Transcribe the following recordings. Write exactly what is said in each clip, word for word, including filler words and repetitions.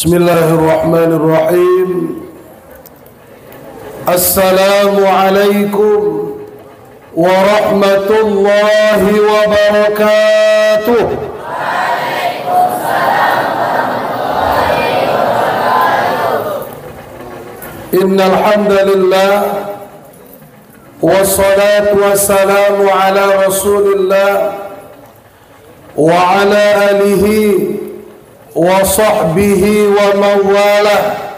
Bismillahirrahmanirrahim. Assalamualaikum warahmatullahi wabarakatuh. Innal hamdalillah, wassalatu wassalamu ala Rasulillah, wa ala alihi wa sahbihi wa mawalah.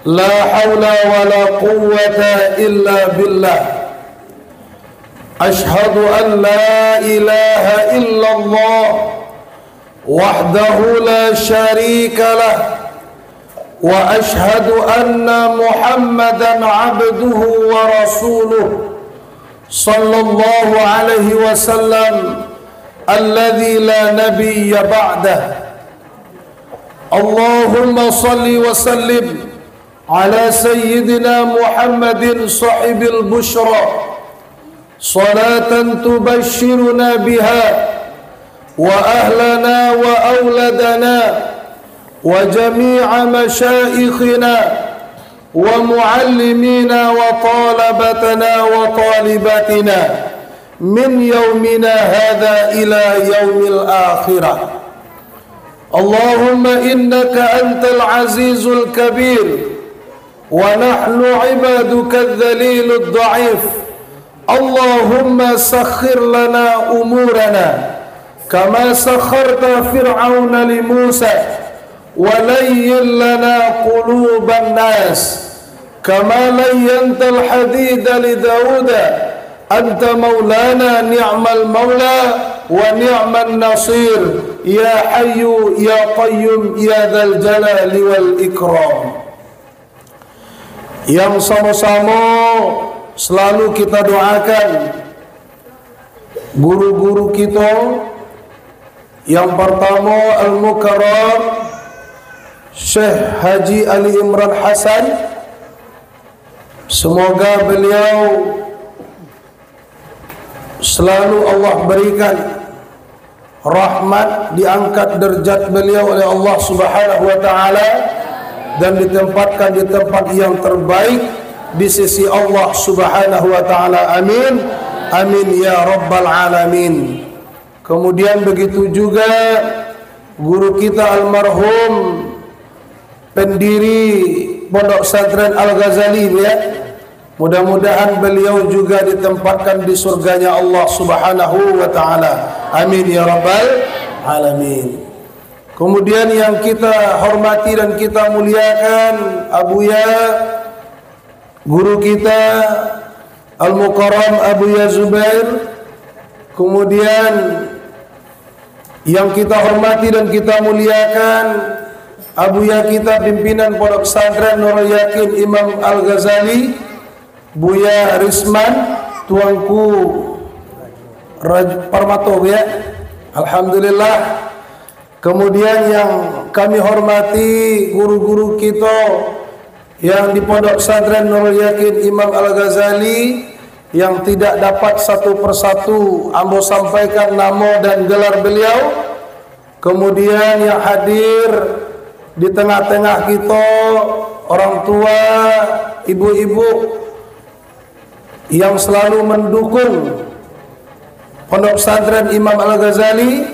La haula wa la quwwata illa billah. Ashhadu an la ilaha illallah wahdahu la syarika lah, wa ashhadu anna Muhammadan abduhu wa rasuluh, sallallahu alaihi wasallam, alladzi la nabiyya ba'dah. Allahumma salli wa sallim ala sayyidina Muhammadin sahibil busyra, salatan tubashshiruna biha wa ahlana wa auladana wa jami'a masyaikhina wa muallimina wa talabatana wa talibatina min yaumina hadza ila yaumil akhirah. Allahumma innaka antal azizul kabir, wa nahnu ibadukal dzalilud dhaif. Allahumma sakhkhir lana umurana kama sakhkharta Fir'auna li Musa, wa layyin lana quluban nas kama layyantal hadida li Dauda, anta maulana ni'mal maula wa ni'man nasir, ya hayyu ya qayyum ya dzal jalali wal ikram. Yang samo-samo selalu kita doakan guru-guru kita, yang pertama Al-Mukarram Syekh Haji Ali Imran Hasan, semoga beliau selalu Allah berikan rahmat, diangkat derajat beliau oleh Allah Subhanahu wa Ta'ala, dan ditempatkan di tempat yang terbaik di sisi Allah Subhanahu wa Ta'ala. Amin. Amin ya rabbal alamin. Kemudian begitu juga guru kita almarhum pendiri Pondok Pesantren Al-Ghazali, ya. Mudah-mudahan beliau juga ditempatkan di surganya Allah Subhanahu wa Ta'ala. Amin ya rabbal alamin. Kemudian yang kita hormati dan kita muliakan, Abuya, guru kita, Al-Mukarram Abuya Zubair, kemudian yang kita hormati dan kita muliakan, Abuya kita, pimpinan Pondok Pesantren Nurul Yakin Imam Al-Ghazali, Buya Risman, Tuanku Raj-, Parmato, Buya. Alhamdulillah. Kemudian yang kami hormati guru-guru kita yang di Pondok Pesantren Nurul Yakin Imam Al-Ghazali, yang tidak dapat satu persatu ambo sampaikan namo dan gelar beliau. Kemudian yang hadir di tengah-tengah kita, orang tua, ibu-ibu, yang selalu mendukung Pondok Pesantren Imam Al-Ghazali,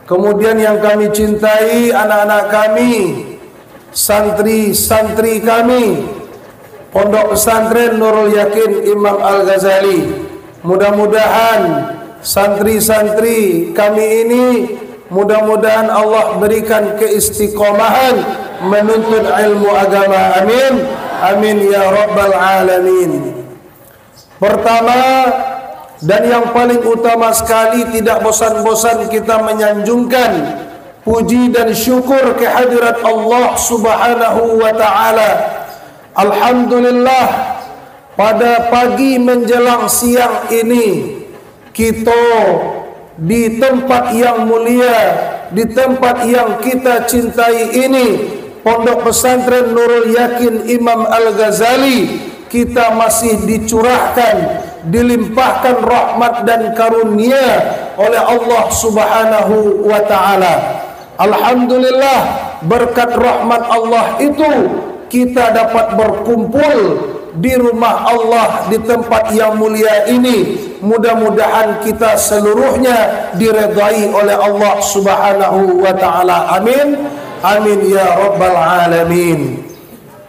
kemudian yang kami cintai, anak-anak kami, santri-santri kami, Pondok Pesantren Nurul Yakin Imam Al-Ghazali. Mudah-mudahan santri-santri kami ini, mudah-mudahan Allah berikan keistiqomahan menuntut ilmu agama. Amin. Amin ya rabbal alamin. Pertama, dan yang paling utama sekali, tidak bosan-bosan kita menyanjungkan puji dan syukur kehadirat Allah Subhanahu wa Ta'ala. Alhamdulillah, pada pagi menjelang siang ini, kita di tempat yang mulia, di tempat yang kita cintai ini, Pondok Pesantren Nurul Yakin Imam Al-Ghazali, kita masih dicurahkan, dilimpahkan rahmat dan karunia oleh Allah Subhanahu wa Ta'ala. Alhamdulillah, Berkat rahmat Allah itu, kita dapat berkumpul di rumah Allah di tempat yang mulia ini. Mudah-mudahan kita seluruhnya diredai oleh Allah Subhanahu wa Ta'ala. Amin. Amin ya Rabbal Alamin.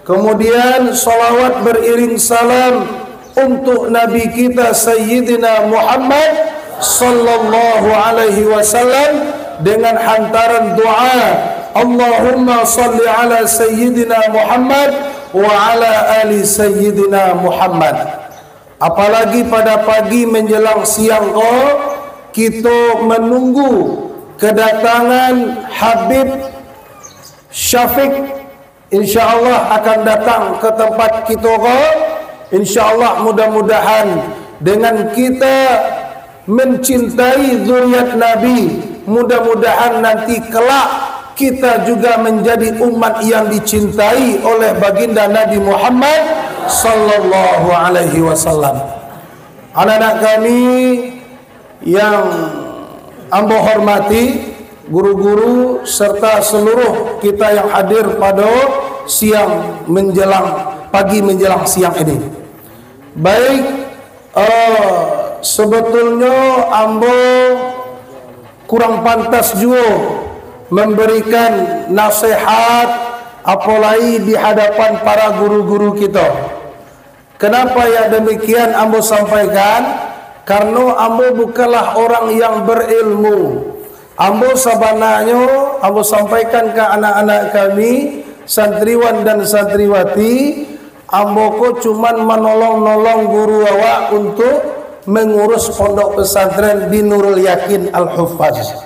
Kemudian, salawat beriring salam untuk Nabi kita Sayyidina Muhammad sallallahu alaihi wasallam dengan hantaran doa, "Allahumma salli ala Sayyidina Muhammad wa ala ali Sayyidina Muhammad." Apalagi pada pagi menjelang siang ko, kita menunggu kedatangan Habib Syafiq, insya Allah akan datang ke tempat kita ko. Insya Allah, mudah-mudahan dengan kita mencintai zuriat Nabi, mudah-mudahan nanti kelak kita juga menjadi umat yang dicintai oleh baginda Nabi Muhammad sallallahu alaihi wasallam. Anak-anak kami yang ambo hormati, guru-guru serta seluruh kita yang hadir pada siang menjelang, pagi menjelang siang ini. Baik, eh, sebetulnya ambo kurang pantas juo memberikan nasihat, apolai di hadapan para guru-guru kita. Kenapa yang demikian ambo sampaikan? Karena ambo bukanlah orang yang berilmu. Ambo sabananyo, ambo sampaikan ka anak-anak kami, santriwan dan santriwati, ambo ko cuman manolong-nolong guru awak untuk mengurus pondok pesantren di Nurul Yakin Al-Huffaz.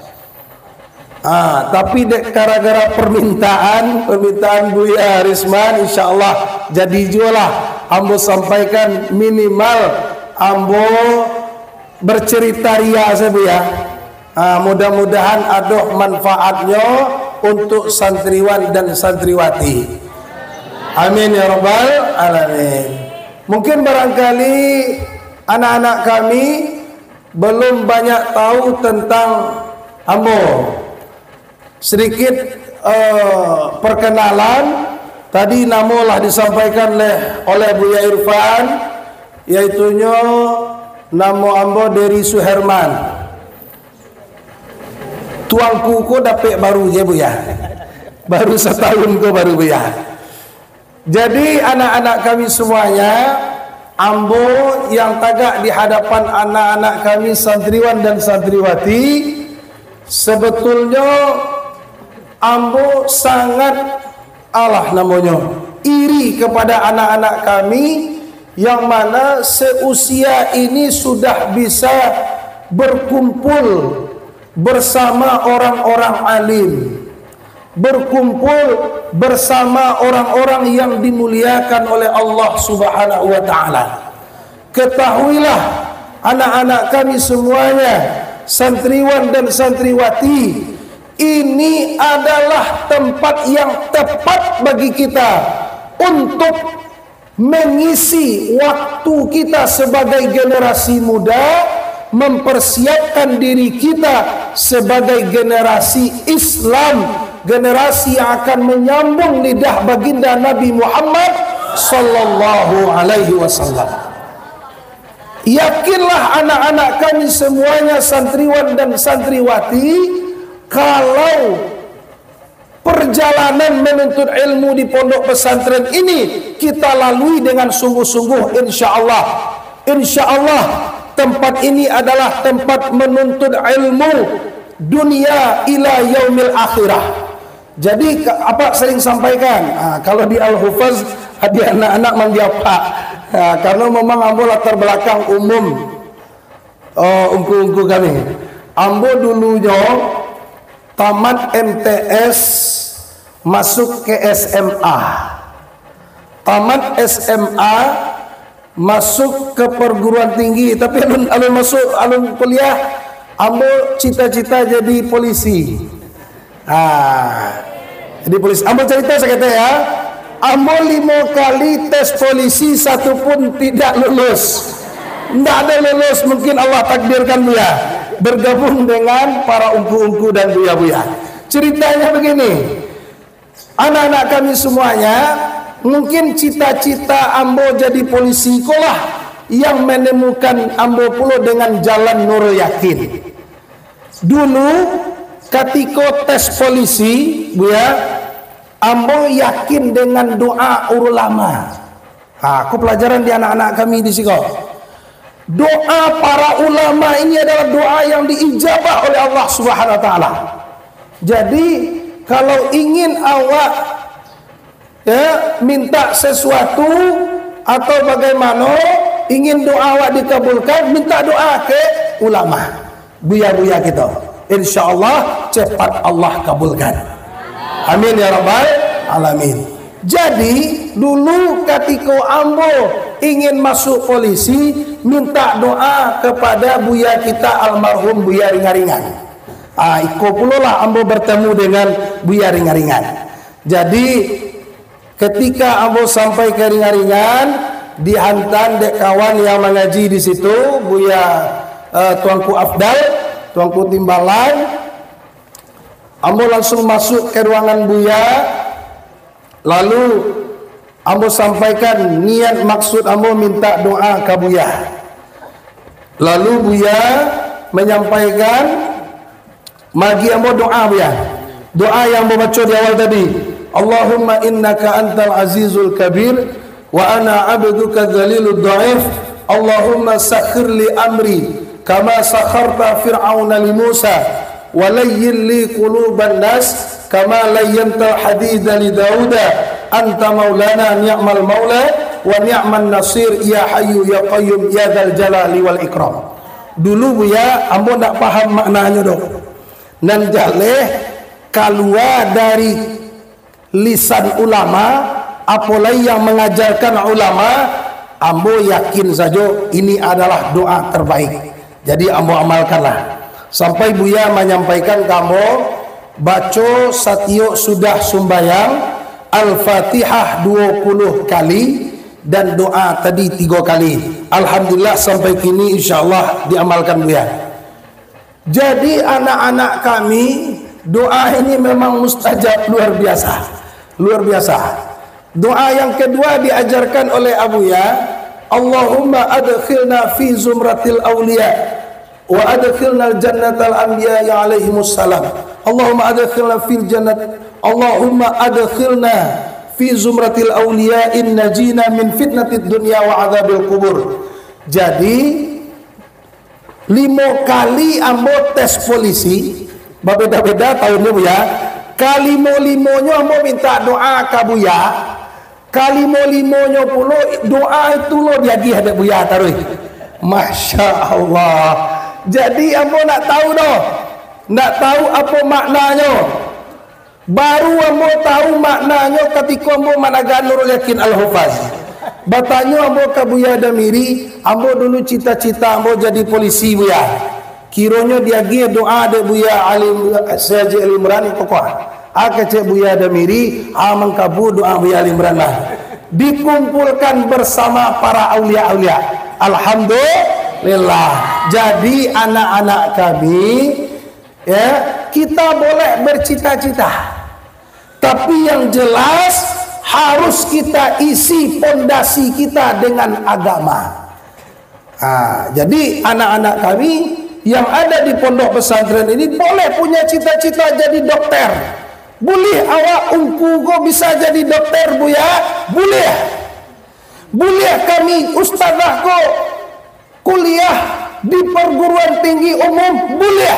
Ah, tapi dek gara-gara permintaan, permintaan Buya Risman, insya Allah jadi juo lah ambo sampaikan, minimal ambo bercerita ria saja, Buya. Ah, mudah-mudahan adoh manfaatnyo untuk santriwan dan santriwati. Amin ya rabbal alamin. Mungkin barangkali anak-anak kami belum banyak tahu tentang ambo. Sedikit, eh, perkenalan. Tadi namo lah disampaikan oleh, oleh Buya Irfan, yaitunyo namo ambo Dery Suherman. Tuangku ko dapek baru je, Buya. Baru satahun ko baru, Buya. Jadi, anak-anak kami semuanya, ambo yang tagak di hadapan anak-anak kami santriwan dan santriwati, sebetulnyo ambo sangat, alah namonyo, iri kepada anak-anak kami yang mana seusia ini sudah bisa berkumpul bersama orang-orang alim, berkumpul bersama orang-orang yang dimuliakan oleh Allah Subhanahu wa Ta'ala. Ketahuilah, anak-anak kami semuanya, santriwan dan santriwati, ini adalah tempat yang tepat bagi kita untuk mengisi waktu kita sebagai generasi muda, mempersiapkan diri kita sebagai generasi Islam, generasi yang akan menyambung lidah baginda Nabi Muhammad sallallahu alaihi wasallam. Yakinlah anak-anak kami semuanya, santriwan dan santriwati, kalau perjalanan menuntut ilmu di pondok pesantren ini kita lalui dengan sungguh-sungguh, insya Allah. Insya Allah, tempat ini adalah tempat menuntut ilmu dunia ila yaumil akhirah. Jadi, ka-, apak sering sampaikan, ah, kalau di Al-Hufaz, di anak-anak manggil apak. Ah, karena memang ambo latar belakang umum, oh, ungku-ungku kami. Ambo dulunyo tamat M T S, masuk ke S M A. Tamat S M A, masuk ke perguruan tinggi. Tapi alun, alun masuk, alun kuliah, ambo cita-cita jadi polisi. Ah, jadi polisi. Ambo cerita saketek ya. Ambo limo kali tes polisi, satu pun tidak lulus. Ndak ada lulus, mungkin Allah takdirkan, Buya, bergabung dengan para ungku-ungku dan buya-buya. Ceritanya begini, Anak-anak kami semuanya, mungkin cita-cita ambo jadi polisi ko lah yang menemukan ambo pulo dengan jalan Nurul Yakin. Dulu, katiko tes polisi, Buya, ambo yakin dengan doa ulama. Ha, ko pelajaran di anak-anak kami di siko. Doa para ulama ini adalah doa yang diijabah oleh Allah Subhanahu wa Taala. Jadi, kalau ingin awak, ya, minta sesuatu atau bagaimana, ingin doa awak dikabulkan, minta doa ke ulama, buya-buya kita. Insya Allah, cepat Allah kabulkan. Amin ya rabbal alamin. Jadi, dulu katiko ambo ingin masuk polisi, minta doa kepada buya kita almarhum Buya Ringaringan. Ah, iko pulolah ambo bertemu dengan Buya Ringaringan. Jadi, ketika ambo sampai ka Ringaringan, dihantan dek kawan yang mangaji di situ, Buya, eh, Tuanku Afdal, Tuanku Timbalan. Ambo langsung masuk ka ruangan Buya, lalu ambo sampaikan niat maksud ambo minta doa ka Buya. Lalu Buya manyampaikan, maagiah ambo doa, Buya. Doa yang ambo baco di awal tadi, "Allahumma innaka antal azizul kabir, wa ana abduka dzalilud dhaif. Allahumma sakhir li amri, kama sakharta Fir'auna li Musa, wa layyin li quluban nas, kama layyantal hadida li Dauda, anta maulana ni'mal maula, wa ni'man nasir, ya hayyu ya qayyum, ya dzal jalali wal ikram." Dulu, Buya, ambo ndak paham maknanyo doh. Nan jaleh kalua dari lisan ulama, apo lai yang mangajarkan ulama, ambo yakin sajo ini adalah doa terbaik. Jadi, ambo amalkanlah. Sampai Buya manyampaikan ka ambo, baco satiok sudah sumbayang, Al-Fatihah duo puluah kali, dan doa tadi tigo kali. Alhamdulillah, sampai kini, insya Allah, diamalkan Buya. Jadi, anak-anak kami, doa ini memang mustajab, luar biasa. Luar biasa. Doa yang kedua diajarkan oleh Abuya, "Allahumma adkhilna fi zumratil auliya, wa adkhilnal jannatal anbiya alaihimus salam. Allahumma adkhilna fil jannat, Allahumma adkhilna fi zumratil auliya in najina min fitnatid dunya wa adzabil kubur." Jadi, limo kali ambo tes polisi, babeda-beda tahunnyo, Buya. Kalimo-limonyo ambo minta doa ka Buya. Kalimo-limonyo pulo doa itu lo diagiah dek Buya taruih. Masya Allah. Jadi, ambo ndak tahu doh. Ndak tahu apo maknanyo. Baru ambo tahu maknanyo katiko ambo managaan Nurul Yakin Al-Hufaz. Batanyo ambo ka Buya Damiri, "Ambo dulu cita-cita ambo jadi polisi, Buya. Kironyo diagiah doa dek Buya Alim, Sayyid Ali Imran kokoh." Ah, kecek Buya Damiri, ah, mangkabua doa Buya Ali Imran lah. Dikumpulkan bersama para aulia-aulia. Alhamdulillah. Jadi, anak-anak kami, ya, kita boleh bercita-cita. Tapi yang jelas, harus kita isi pondasi kita dengan agama. Ha, jadi anak-anak kami yang ada di pondok pesantren ini boleh punya cita-cita jadi dokter. Boleh awak ungku ko bisa jadi dokter, Buya? Boleh. Boleh kami ustazah ko kuliah di perguruan tinggi umum? Boleh.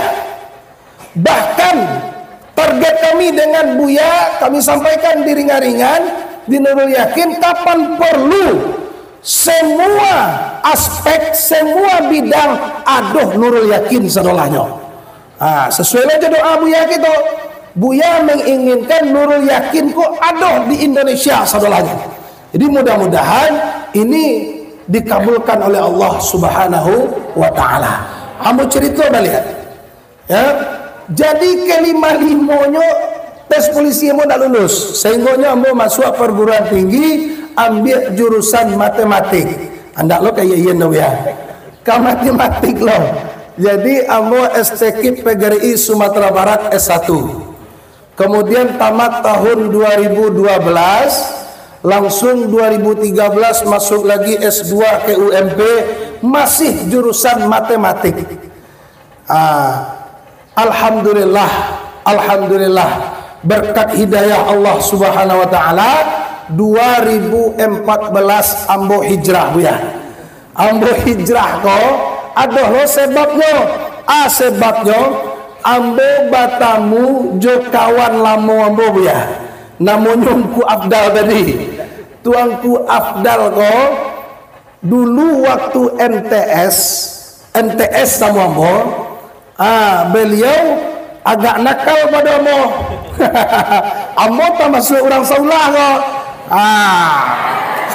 Bahkan, target kami dengan Buya, kami sampaikan di Ringan-Ringan, di Nurul Yakin, kapan perlu, semua aspek, semua bidang, adoh Nurul Yakin sadolahnyo. Ha, sesuai lah jo doa Buya kito. Buya menginginkan Nurul Yakin ko adoh di Indonesia sadolahnyo. Jadi, mudah-mudahan ini dikabulkan oleh Allah Subhanahu wa Ta'ala. Ambo cerita baliak. Ya. Jadi, kelima-limonyo tes polisi ambo ndak lulus. Sehinggonyo ambo masuak perguruan tinggi, ambiak jurusan matematik. Andak lo ka iyan tu, ya. Ka matematik lo. Jadi, ambo S T K I P P G R I Sumatera Barat S satu. Kemudian tamat tahun dua ribu dua belas, langsung dua ribu tiga belas masuk lagi S dua ke U M P, masih jurusan matematik. Ah, alhamdulillah, alhamdulillah, berkat hidayah Allah Subhanahu wa taala, dua ribu empat belas ambo hijrah, Buya. Ambo hijrah ko, ado lo sebabnyo. A, sebabnyo, ambo batamu jo kawan lamo ambo, Buya. Namonyo Ungku Afdal tadi. Tuangku Afdal ko, dulu waktu M T S, M T S samo ambo, ah, beliau agak nakal pado ambo. Ambo tamasuak urang Saula ko. Ah,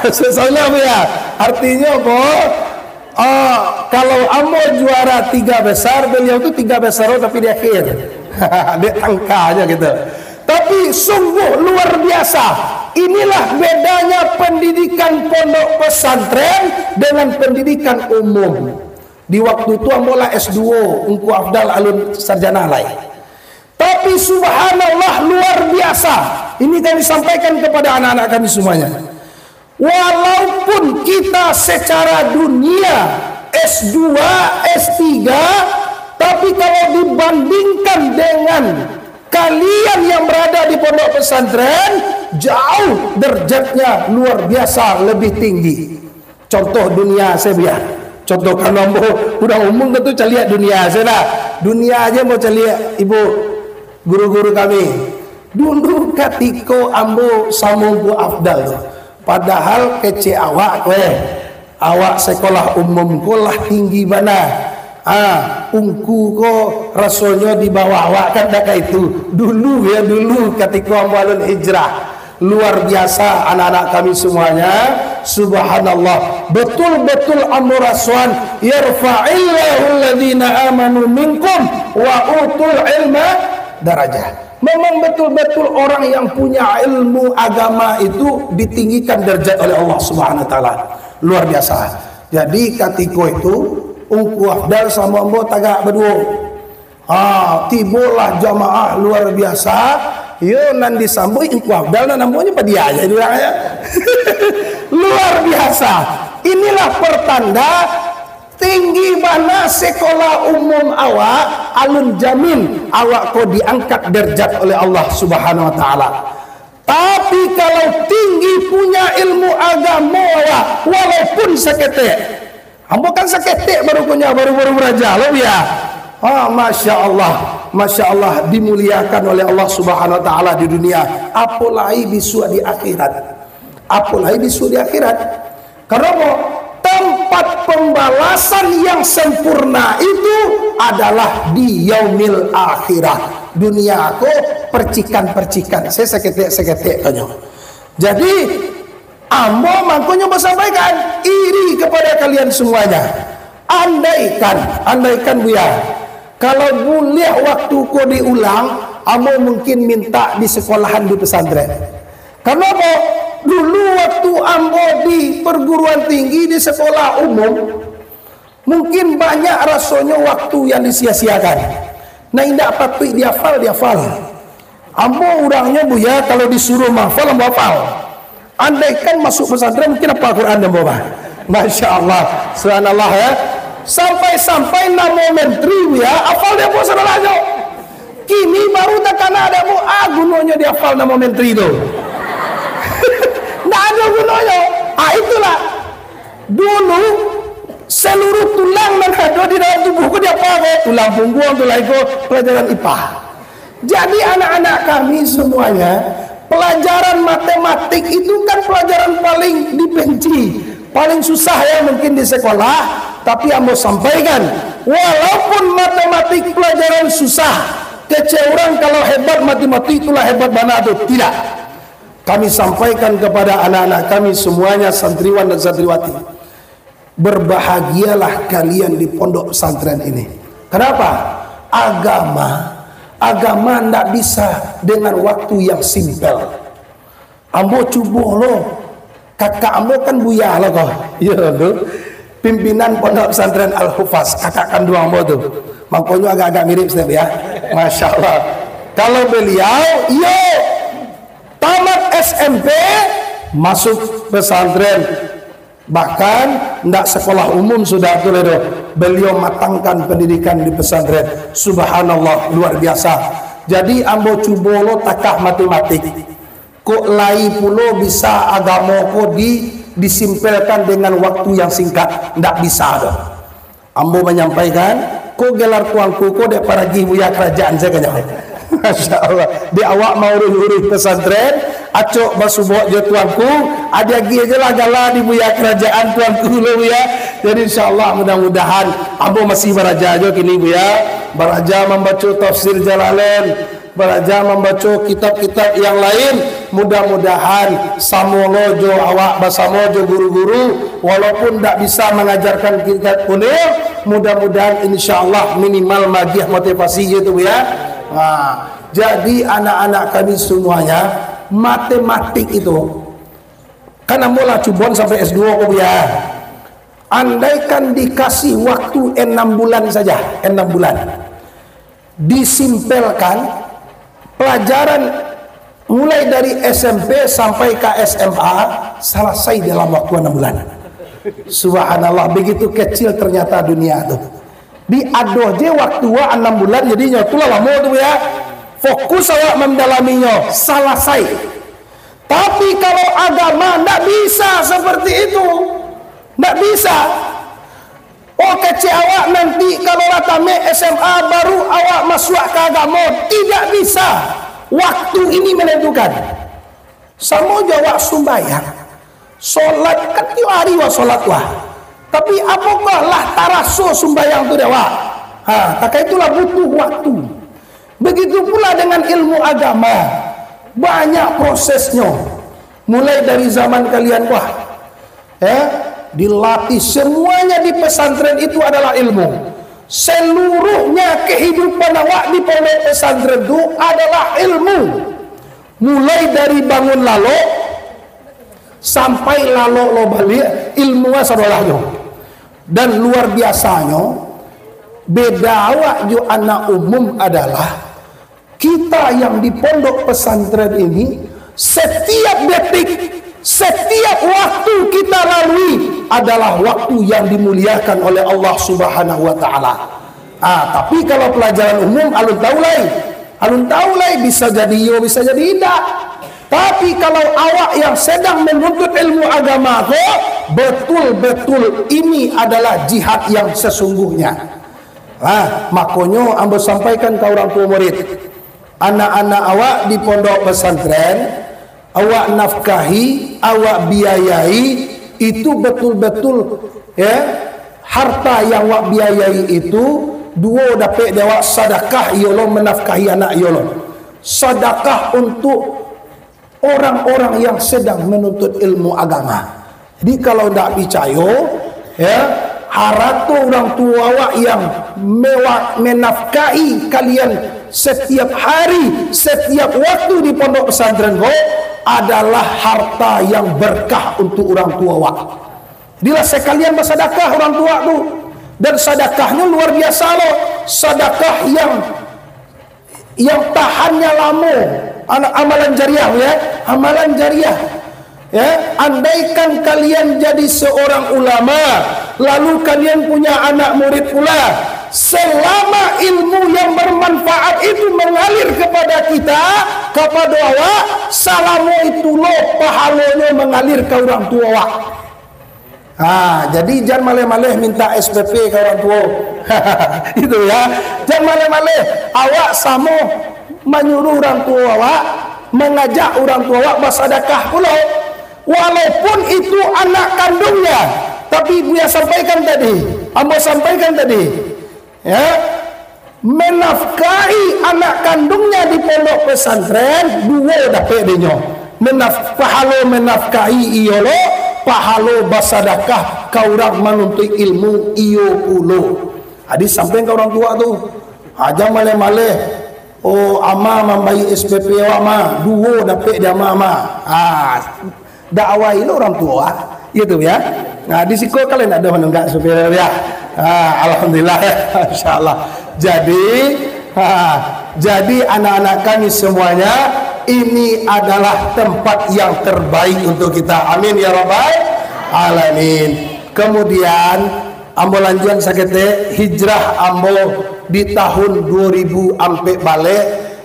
Saula, Buya. Artinyo ko, ah, kalau ambo juara tiga besar, beliau tu tiga besar tapi di akhir. Dek angkanyo gitu. Tapi sungguh luar biasa. Inilah bedanya pendidikan pondok pesantren dengan pendidikan umum. Di waktu tu ambo lah S dua, Ungku Afdal alun sarjana lai. Tapi subhanallah, luar biasa. Ini kami sampaikan kepada anak-anak kami semuanya. Walaupun kita secara dunia S dua, S tiga, tapi kalau dibandingkan dengan kalian yang berada di pondok pesantren, jauh derajatnya luar biasa lebih tinggi. Contoh dunia sajo, Buya. Contoh kalau ambo urang umum tu caliak dunia sajo lah. Dunia aja mau caliak ibu guru-guru kami. Dulu katiko ambo samo Ungku Afdal tu, padahal kecek awak ko, eh. Awak sekolah umum ko lah tinggi bana. Ah, Ungku ko rasonyo di bawah awak, kan dak kaitu. Dulu ya, dulu katiko ambo alun hijrah. Luar biasa anak-anak kami semuanya. Subhanallah. Betul-betul ambo rasoan, "Yarfa'illahu alladhina amanu minkum wa utul ilma darajah." Memang betul-betul orang yang punya ilmu agama itu ditinggikan derajat oleh Allah Subhanahu wa taala. Luar biasa. Jadi katiko itu, Ungku Afdal samo ambo tagak baduo. Ha, tibolah jamaah luar biasa. Yo, nan disambuik Ungku Afdal, nan namonyo padia aja di urang ya. Luar biasa. Inilah pertanda tinggi bana sekolah umum awak, alun jamin awak ko diangkat derajat oleh Allah Subhanahu wa taala. Tapi kalau tinggi punya ilmu agamo awak, walaupun saketek. Ambo kan saketek baru kunyah, baru-baru baraja lo, Buya. Ha, Masya Allah, Masya Allah, dimuliakan oleh Allah Subhanahu wa taala di dunia. Apo lai bisuak di akhirat. Apo lai bisuak di akhirat. Karano tempat pembalasan yang sempurna itu adalah di yaumil akhirah. Dunia ko percikan-percikan, se-, saketek-saketek tanyo. Jadi, ambo mangkonyo basampaikan iri kepada kalian semuanya. Andaikan, andaikan, Buya, kalau buliah waktu ko diulang, ambo mungkin minta di sekolahan di pesantren. Karano apo? Dulu waktu ambo di perguruan tinggi, di sekolah umum, mungkin banyak rasonyo waktu yang disia-siakan. Nah, indak patuik dihafal, dihafal. Ambo urangnyo, Buya, kalau disuruah mahafal, ambo hafal. Andaikan masuk pesantren, mungkin hafal Quran ambo, bah. Masya Allah, subhanallah, ya. Sampai-sampai namo menteri, Buya, hafal dek ambo sagalo nyo. Kini baru takana dek ambo, a gunonyo dihafal namo menteri tu. Ndak ado gunonyo. Ah, itulah. Dulu, seluruh tulang nan ado di dalam tubuh ko dihafal ko. Tulang pungguang, tulang iko, pelajaran I P A. Jadi, anak-anak kami semuanya, pelajaran matematik itu kan pelajaran paling dibenci, paling susah ya mungkin di sekolah, tapi ambo sampaikan, walaupun matematik pelajaran susah, kecek urang kalau hebat matematik itulah hebat bana tu. Tidak. Kami sampaikan kepada anak-anak kami semuanya, santriwan dan santriwati. Berbahagialah kalian di pondok pesantren ini. Kenapa? Agama, agama ndak bisa dengan waktu yang simpel. Ambo cubo lo, kakak ambo kan buya lo ko. Iyo tu. Pimpinan Pondok Pesantren Al-Hufaz, kakak kanduang ambo tu. Mangkonyo agak-agak mirip sedikit ya. Masya Allah. Kalau beliau, iyo, tamat S M P, masuk pesantren. Bahkan, ndak sekolah umum sudah tu lai doh. Beliau matangkan pendidikan di pesantren. Subhanallah, luar biasa. Jadi, ambo cubo lo takah matematik. Kok lai pulo bisa agamo ko di, disimpelkan dengan waktu yang singkat? Ndak bisa doh. Ambo manyampaikan, ko gelar tuanku ko dek paragih buya karajaan sajo. Masya Allah. Dek awak mauruih-uruih pesantren, acok basubok jo tuanku, adiagiah je lah gala di buya karajaan tuanku lo, buya. Jadi, insya Allah, mudah-mudahan, ambo masih baraja jo kini, buya. Baraja mambaco tafsir Jalalain, baraja mambaco kitab-kitab yang lain. Mudah-mudahan samo lo jo awak, basamo jo guru-guru, walaupun ndak bisa mangajarkan tingkat kunil, mudah-mudahan, insya Allah, minimal magiah motivasi je tu, ya. Ha, jadi, anak-anak kami semuanya, matematik itu, kan ambo lah cuboan sampai S dua ko, ya. Andaikan dikasih waktu enam bulan saja, enam bulan, disimpelkan pelajaran mulai dari S M P sampai ka S M A, salasai dalam waktu anam bulan. Subhanallah, begitu kecil ternyata dunia tu. Diadoh je waktu wa anam bulan, jadinyo tu lah lamo tu, ya. Fokus awak mandalaminyo, salasai. Tapi kalau agama, ndak bisa seperti itu. Ndak bisa. Oh, kecek awak nanti kalau lah tamat S M A baru awak masuak ka agamo. Tidak bisa. Waktu ini menentukan. Samo jo awak sumbayang. Solat kan tiok hari wak solat wak. Tapi apokah lah taraso sumbayang tu dek awak? Ha, takah itulah butuh waktu. Begitu pula dengan ilmu agama. Banyak prosesnyo. Mulai dari zaman kalian, wah, ya, dilatih, semuanya di pesantren itu adalah ilmu. Seluruhnya kehidupan awak di pondok pesantren tu adalah ilmu. Mulai dari bangun lalok sampai lalok lo baliak, ilmu sadolahnyo. Dan luar biasanyo, beda awak jo anak umum adalah, kita yang di pondok pesantren ini, setiap detik, setiap waktu kita lalui adalah waktu yang dimuliakan oleh Allah Subhanahu wa Ta'ala. Ah, tapi kalau pelajaran umum, alun tahu lai. Alun tahu lai, bisa jadi iyo, bisa jadi indak. Tapi kalau awak yang sedang menuntut ilmu agama ko, betul-betul ini adalah jihad yang sesungguhnya. Ah, makonyo ambo sampaikan ka urang tuo murid, anak-anak awak di pondok pesantren, awak nafkahi, awak biayai, itu betul-betul, ya, harta yang awak biayai itu, duo dapek di awak sadakah, iyo lo, menafkahi anak, iyo lo. Sadakah untuk orang-orang yang sedang menuntut ilmu agama. Jadi, kalau ndak picayo, ya, harato urang tuo awak yang mewa-, menafkahi kalian setiap hari, setiap waktu di pondok pesantren ko, adalah harta yang berkah untuk urang tuo awak. Jadilah sekalian basadakah urang tuo tu. Dan sadakahnyo luar biasa lo. Sadakah yang yang tahannya lamo, ana-, amalan jariah, ya, amalan jariah. Ya, andaikan kalian jadi seorang ulama, lalu kalian punya anak murid pula, selama ilmu yang bermanfaat itu mengalir kepada kita, kepada awak, salamo itu lo pahalonyo mengalir ka urang tuo awak. Ha, jadi jan maleh-maleh minta S P P ka urang tuo. Itu ya. Jan maleh-maleh. Awak samo manyuruh urang tuo awak, mangajak urang tuo awak basadakah pulo. Walaupun itu anak kandungnya. Tapi buya sampaikan tadi, ambo sampaikan tadi. Ya, menafkahi anak kandungnya di pondok pesantren, duo dapek dinyo. Menaf-, pahalo menafkahi iyo lo, pahalo basadakah ka urang manuntuik ilmu iyo pulo. Jadi, sampaikan ka urang tuo tu. Ha, jan maleh-maleh. Oh, ama mambayia S P P awak, ma. Duo dapek di ama, ma. Ha, dakwah lo urang tuo, ah. Gitu ya. Nah, di siko kalian ada menunggak supir ya. Ah, alhamdulillah. Insyaallah. Jadi, ha, Jadi, anak-anak kami semuanya, ini adalah tempat yang terbaik untuk kita. Amin ya rabbal alamin. Kemudian, ambo lanjuan saketek, hijrah ambo di tahun dua ribu ampek baleh,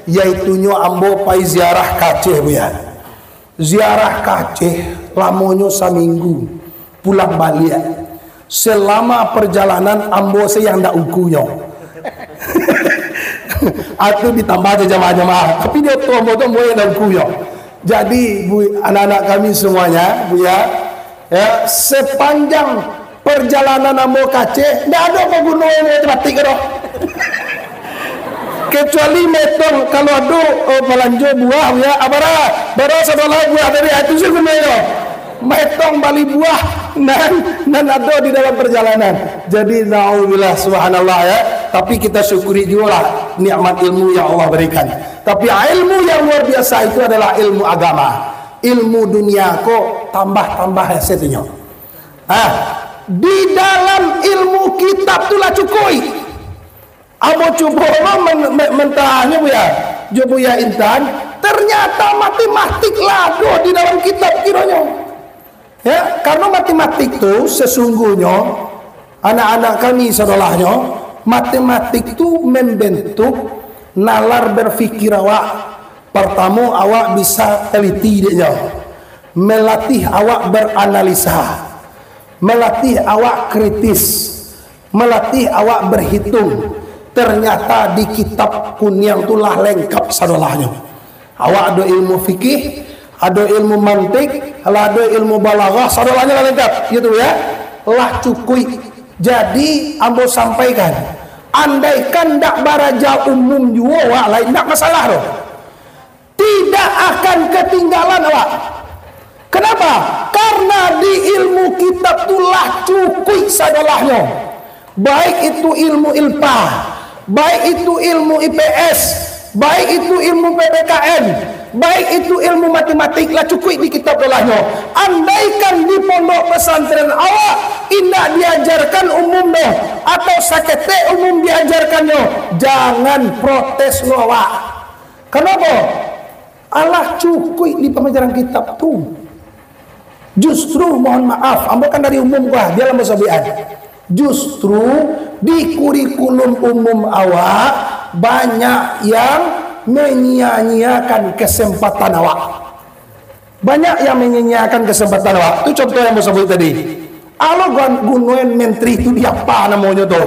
yaitunyo ambo pai ziarah ka Aceh, Buya. Ziarah ka Aceh, lamonyo saminggu, pulang baliak. Selama perjalanan, ambo se yang ndak ungkunyo. Atau ditambah aja jamaah-jamaah. Tapi di oto ambo tu, ambo yang ndak ungkunyo. Jadi, Bu, anak-anak kami semuanya, Buya, ya, sepanjang perjalanan ambo ka Aceh, ndak ado paguno yang matematik doh. Kecuali metong, kalau ado, oh, balanjo buah, ya, abara, bara sadolah buah tadi, ah, itu sih gunonyo. Metong bali buah, nan, nan ado di dalam perjalanan. Jadi, naudzubillah, subhanallah, ya. Tapi kita syukuri juo lah nikmat ilmu yang Allah berikan. Tapi ilmu yang luar biasa itu adalah ilmu agama. Ilmu dunia ko tambah-tambah hasilnyo. Ah, di dalam ilmu kitab tu lah cukuik. Ambo cubo lo men-, men-, mentahanyo, Buya, jo Buya Intan, ternyata matematik lah ado di dalam kitab kironyo. Ya, karena matematik tu sesungguhnyo, anak-anak kami sadolahnyo, matematik tu membentuk nalar berpikir awak. Partamo, awak bisa teliti dek nyo, melatih awak beranalisa, melatih awak kritis, melatih awak berhitung. Ternyata di kitab kuniang tu lah lengkap sadolahnyo. Awak ado ilmu fikih, ado ilmu mantik, lah ado ilmu balaghah, sadolahnyo lah lengkap, gitu ya. Lah cukuik. Jadi, ambo sampaikan, andaikan ndak baraja umum juo, wak, lain ndak masalah doh. Tidak akan ketinggalan awak. Kenapa? Karena di ilmu kitab tu lah cukuik sadolahnyo. Baik itu ilmu ilpa, baik itu ilmu I P S, baik itu ilmu P P K N, baik itu ilmu matematik, lah cukuik di kitab sadolahnyo. Andaikan di pondok pesantren awak indak diajarkan umum doh, atau saketek umum diajarkannyo, jangan protes lo awak. Kenapa? Alah cukuik di pamajaran kitab tu. Justru, mohon maaf, ambo kan dari umum ko, bialah ambo sabuikan. Justru di kurikulum umum awak, banyak yang menyia-nyiakan kesempatan awak. Banyak yang menyia-nyiakan kesempatan awak. Tu contoh yang ambo sabuik tadi. Alo gun-, gunoan menteri tu di apa namonyo tu?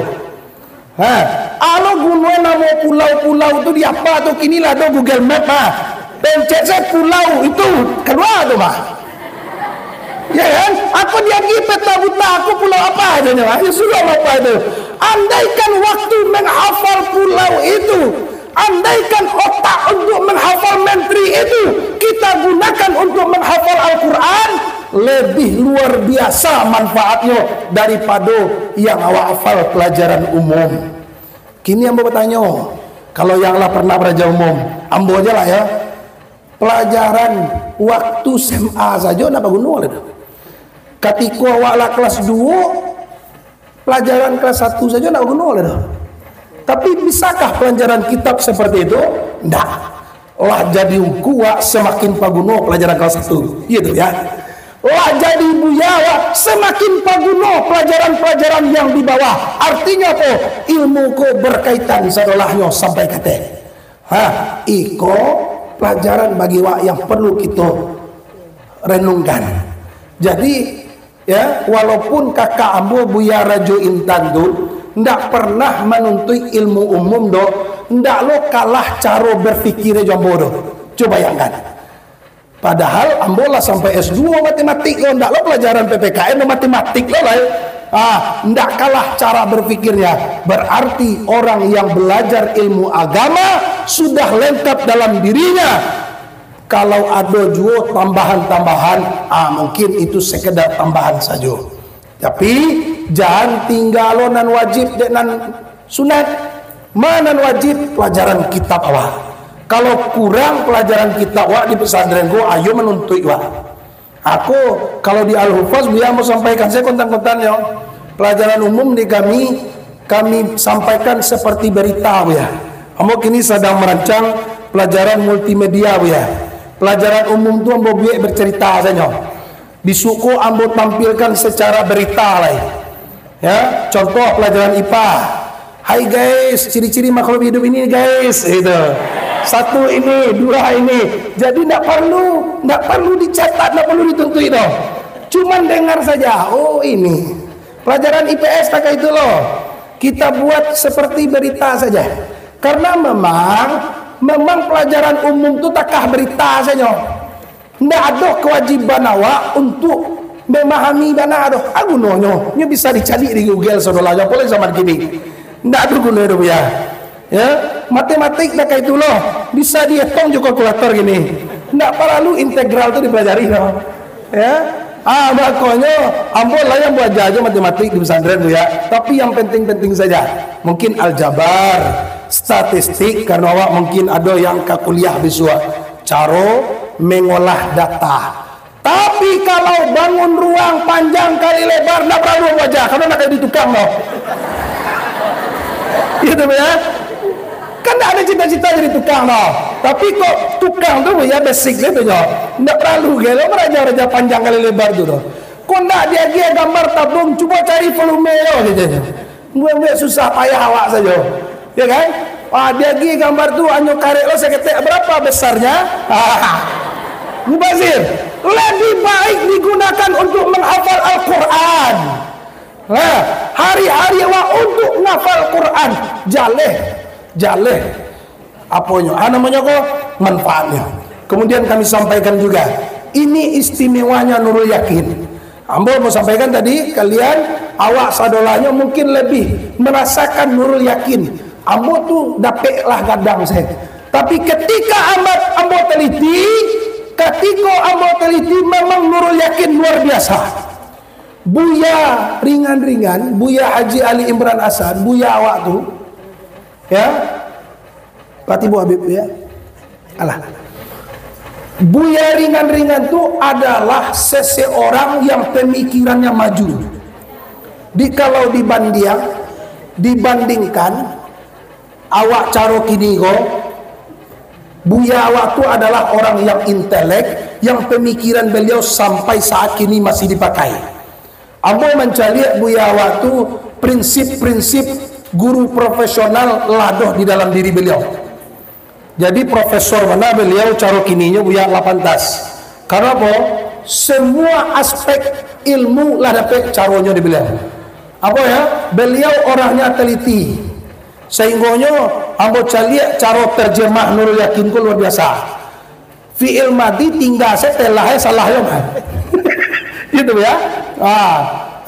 Ha, alo gunoan namo pulau-pulau tu di apa tu? Kini lah ado Google Map mah. Pencet sajo pulau itu, kalua tu mah. Ya kan? Aku diagi peta buta, aku pulau apa aja nyo, ah? Ya sudah, apa itu? Andaikan waktu menghafal pulau itu, andaikan otak untuk menghafal menteri itu kita gunakan untuk menghafal Al-Quran, lebih luar biasa manfaatnyo daripado yang awak hafal pelajaran umum. Kini ambo batanyo, kalau yang lah pernah baraja umum, ambo aja lah ya, pelajaran waktu S M A sajo ndak baguno lah tu. Katiko awak lah kelas duo, pelajaran kelas satu sajo ndak baguno lah tu. Tapi bisakah pelajaran kitab seperti itu? Ndak. Lah jadi ungku wak samakin paguno pelajaran kelas satu. Iya tu ya. Lah jadi buya wak samakin paguno pelajaran-pelajaran yang di bawah. Artinyo apo? Ilmu ko berkaitan sadolahnyo sampai ka ateh. Ha, iko pelajaran bagi wak yang perlu kito renungkan. Jadi, ya, walaupun kakak ambo Buya Rajo Intan tu ndak pernah manuntuik ilmu umum doh, ndak lo kalah caro berpikir jo ambo doh. Cubo bayangkan. Padahal ambo lah sampai S dua matematik lo, ndak lo pelajaran P P K N lo, matematik lo lah. Ah, ndak kalah cara berpikirnya. Berarti orang yang belajar ilmu agama sudah lengkap dalam dirinya. Kalau ado juo tambahan-tambahan, ah, mungkin itu sekedar tambahan sajo. Tapi, jan tingga lo nan wajib dek nan sunat. Ma nan wajib? Pelajaran kitab awak. Kalau kurang pelajaran kitab awak di pesantren ko, ayo manuntuik wak. Aku, kalau di Al-Hufaz, Buya mau sampaikan, saya kontan-kontannyo. Pelajaran umum di kami, kami sampaikan seperti berita, Buya. Ambo kini sadang marancang pelajaran multimedia, Buya. Pelajaran umum tu ambo buek bercerita sajo. Bisuak ko ambo tampilkan secara berita lai. Ya, contoh pelajaran I P A. "Hai guys, ciri-ciri makhluk hidup ini guys," gitu. "Satu ini, dua ini." Jadi ndak perlu, ndak perlu dicatat, ndak perlu dituntuik doh. Cuman dengar saja. Oh, ini. Pelajaran I P S tak itu loh. Kita buat seperti berita saja. Karena memang, memang pelajaran umum tu takah berita sajo. Ndak ado kewajiban awak untuk memahami bana doh. A gunonyo, nyo bisa dicaliak di Google, saudara, apo lai zaman kini. Ndak ado guno doh, Buya. Ya, matematik dak kaitu lo, bisa dietong jo kalkulator kini. Ndak paralu integral tu dipelajari doh. Ya. Ah, makonyo, ambo lah yang belajar aja matematik di pesantren tu ya. Tapi yang penting-penting saja. Mungkin aljabar, statistik, karena awak mungkin ada yang ka kuliah bisuak. Caro mengolah data. Tapi kalau bangun ruang panjang kali lebar, ndak paralu belajar, karena ndak jadi tukang doh. Gitu ya. Kan ndak ada cita-cita jadi tukang doh. Tapi kok tukang tu ya basic dia tu nyo. Ndak paralu gelo belajar-belajar panjang kali lebar tu doh. Kok ndak diagiah gambar tabung, cubo cari volume yo, gitu. Buek-buek susah payah awak sajo. Ya kan? Ah, diagiah gambar tu hanyo karek lo saketek, berapa besarnya? Ah. Mubazir, lebih baik digunakan untuk menghafal Al-Quran. Nah, hari-hari awak untuk menghafal Quran. Jaleh, jaleh. Aponyo? Ah, namonyo ko manfaatnyo. Kemudian kami sampaikan juga, ini istimewanya Nurul Yakin. Ambo mau sampaikan tadi, kalian, awak sadolahnyo mungkin lebih merasakan Nurul Yakin. Ambo tu dapek lah gadang saya. Tapi ketika ambo, ambo teliti, ketika ambo teliti, memang Nurul Yakin luar biasa. Buya ringan-ringan, Buya Haji Ali Imran Hasan, Buya awak tu, ya, Pak Tibu Habib tu, ya. Alah. Buya ringan-ringan tu adalah seseorang yang pemikirannya maju. Di, kalau dibanding, dibandingkan awak caro kini ko, Buya awak tu adalah orang yang intelek, yang pemikiran beliau sampai saat kini masih dipakai. Ambo mancaliak Buya awak tu, prinsip-prinsip guru profesional lah doh di dalam diri beliau. Jadi profesor bana beliau, caro kininyo Buya lah pantas. Karano apo? Semua aspek ilmu lah dapek caronyo di beliau. Apo ya? Beliau orangnya teliti. Sahinggonyo ambo caliak caro terjemah Nurul Yakin ko luar biasa. Fi'il madi tingga se telah e salah yo, bah. Gitu ya. Ah,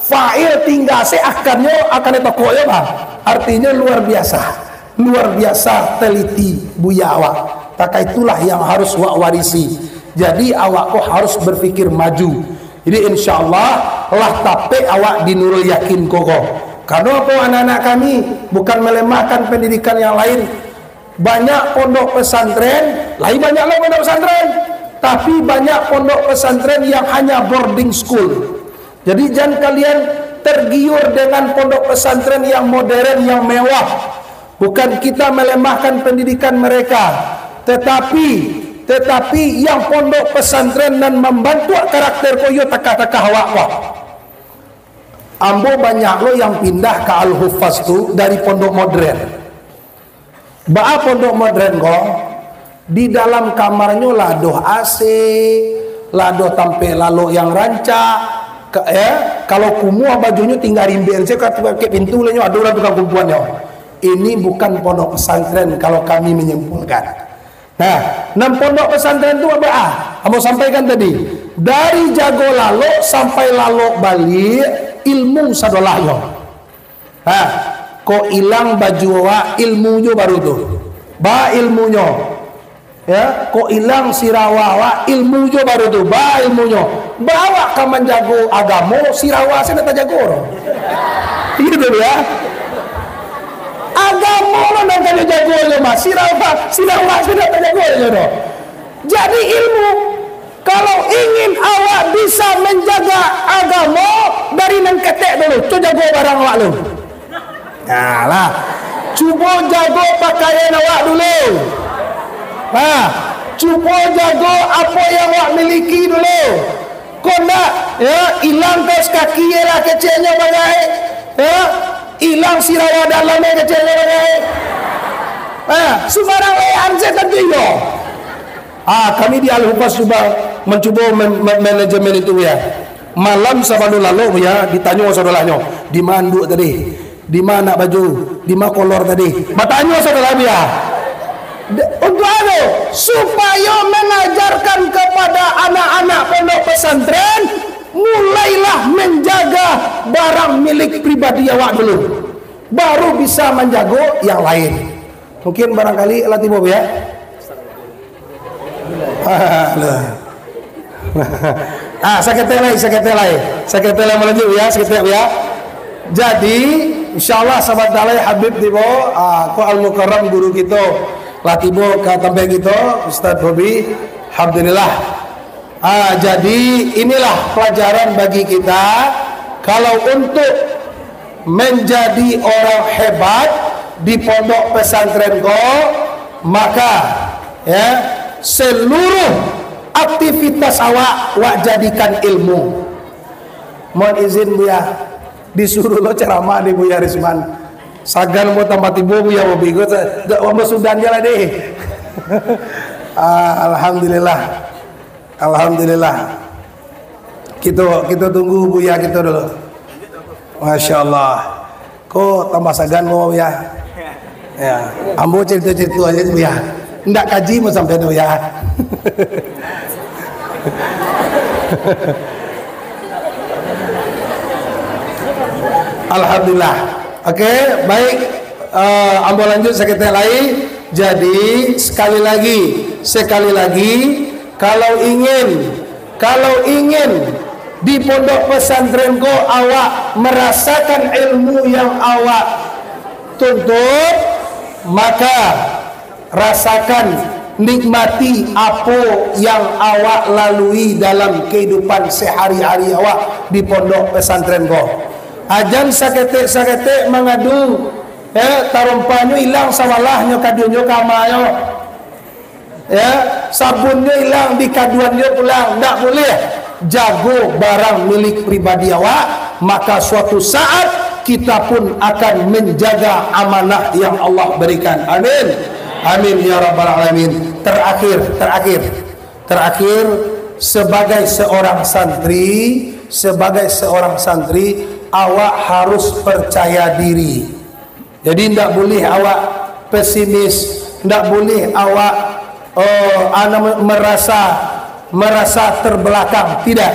fa'il tingga se akan yo, akan e tokok yo, bah. Artinyo luar biasa. Luar biasa teliti Buya awak. Maka itulah yang harus wak warisi. Jadi awak ko harus berpikir maju. Jadi insyaallah lah tapek awak di Nurul Yakin ko ko. Karano apo, anak-anak kami, bukan melemahkan pendidikan yang lain. Banyak pondok pesantren, lai banyak lo pondok pesantren. Tapi banyak pondok pesantren yang hanya boarding school. Jadi jan kalian tergiur dengan pondok pesantren yang modern, yang mewah. Bukan kita melemahkan pendidikan mereka, tetapi, tetapi yang pondok pesantren nan mambantuak karakter ko iyo takah-takah awak ko. Ambo banyak lo yang pindah ka Al-Huffaz tu dari pondok modern. Baa pondok modern ko? Di dalam kamarnyo lah doh A C, lah doh tampek lalok yang rancak. Ka-, eh, kalau kumuah bajunyo tingga rimbek se ka, ka pintu lah nyo, ado urang tukang kumpuannyo. Ini bukan pondok pesantren kalau kami menyimpulkan. Nah, nan pondok pesantren tu apo? Ah, ambo sampaikan tadi, dari jago lalok sampai lalok baliak, ilmu sadolahnyo. Ha, kok ilang baju awak, ilmu jo baru tu. Ba ilmunyo. Ya, kok ilang sirawa awak, ilmu jo baru tu. Ba ilmunyo. Ba awak ka manjago agamo, sirawa se ndak tajago doh. Gitu ya. Agamo lo nan ka dijago jo mah, sirawa, sirawa se ndak tajago jo doh. Jadi ilmu, kalau ingin awak bisa menjaga agamo, dari nan ketek dulu, tu jago barang awak lu. Nah lah, Cubo jago pakaian awak dulu. Ha, cubo jago apo yang awak miliki dulu. Kok ndak, ya, ilang kaus kaki lah keceknyo bagai. Ya, ilang sirawa dalamnyo keceknyo bagai. Ha, sumbarang lean se tantu iyo. Ah, kami di Al-Hufaz cuba mancubo man-, man-, manajemen itu, ya. Malam sabalun lalok, ya, ditanyo saudarahnyo, "Di ma anduak tadi? Di ma anak baju? Di ma kolor tadi?" Batanyo saudara, ya. De-, untuk anu, supayo mangajarkan kepada anak-anak pondok pesantren, mulailah manjaga barang milik pribadi awak dulu. Baru bisa manjago yang lain. Mungkin barangkali lah tibo, ya. Alah. Ah, saketek lai, saketek lai. Saketek lai malanjut, ya, saketek, ya. Jadi, insyaallah sabantar lai Habib tibo, ah, ko Al-Mukarram guru kito lah tibo ka tampek kito, Ustaz Bobi. Alhamdulillah. Ah, jadi inilah pelajaran bagi kita. Kalau untuk menjadi orang hebat di pondok pesantren ko, maka, ya, seluruh aktivitas awak, awak jadikan ilmu. Mohon izin, Buya, disuruh lo ceramah di Buya Risman. Sagan mo tambah tibo, Buya, Bobi ko, sa-, sa-, ambo sudan je lah deh. Ah, alhamdulillah. Alhamdulillah. Kito, kito tunggu Buya kito dulu. Masya Allah. Ko tambah sagan mo, Buya. Ya, ambo carito-carito aja tu, Buya. Ndak kaji mo sampai tu, Buya. Alhamdulillah. Oke, baik. Eh, ambo lanjut saketek lai. Jadi, sekali lagi, sekali lagi, kalau ingin, kalau ingin di pondok pesantren ko awak merasakan ilmu yang awak tuntut, maka rasakan, nikmati apo yang awak lalui dalam kehidupan sehari-hari awak di pondok pesantren ko. Ajan saketek-saketek mangadu, ya, tarompahnyo ilang sawalahnyo, kaduanyo ka amanyo. Ya, sabunnyo ilang, dikaduannyo pulang, ndak buliah. Jago barang milik pribadi awak, maka suatu saat kita pun akan menjaga amanah yang Allah berikan. Amin. Amin ya rabbal alamin. Terakhir, terakhir. Terakhir, sebagai seorang santri, sebagai seorang santri, awak harus percaya diri. Jadi, ndak buliah awak pesimis, ndak buliah awak, eh, ana, merasa, merasa terbelakang. Tidak.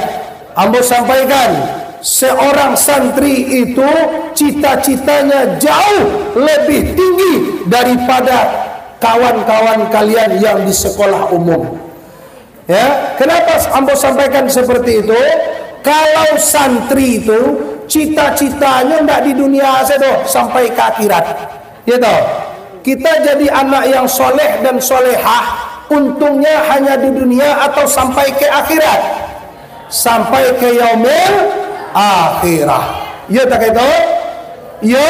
Ambo sampaikan, seorang santri itu cita-citanya jauh lebih tinggi daripada kawan-kawan kalian yang di sekolah umum. Ya, kenapa ambo sampaikan seperti itu? Kalau santri itu cita-citanyo ndak di dunia sajo, sampai ke akhirat. Ya toh? Kita jadi anak yang soleh dan solehah, untungnya hanya di dunia atau sampai ke akhirat? Sampai ke yaumil akhirah. Ya tak itu? Yo,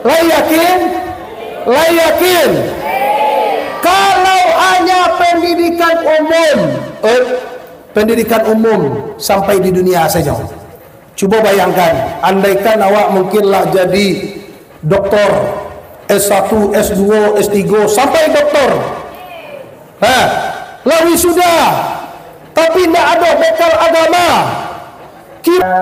lai yakin? Lai yakin? Kalau hanya pendidikan umum, eh, pendidikan umum sampai di dunia saja. Cubo bayangkan, andaikan awak mungkin lah jadi doktor, S satu, S dua, S tiga, sampai doktor. Nah, lah wisuda, tapi ndak ada bekal agama. Kira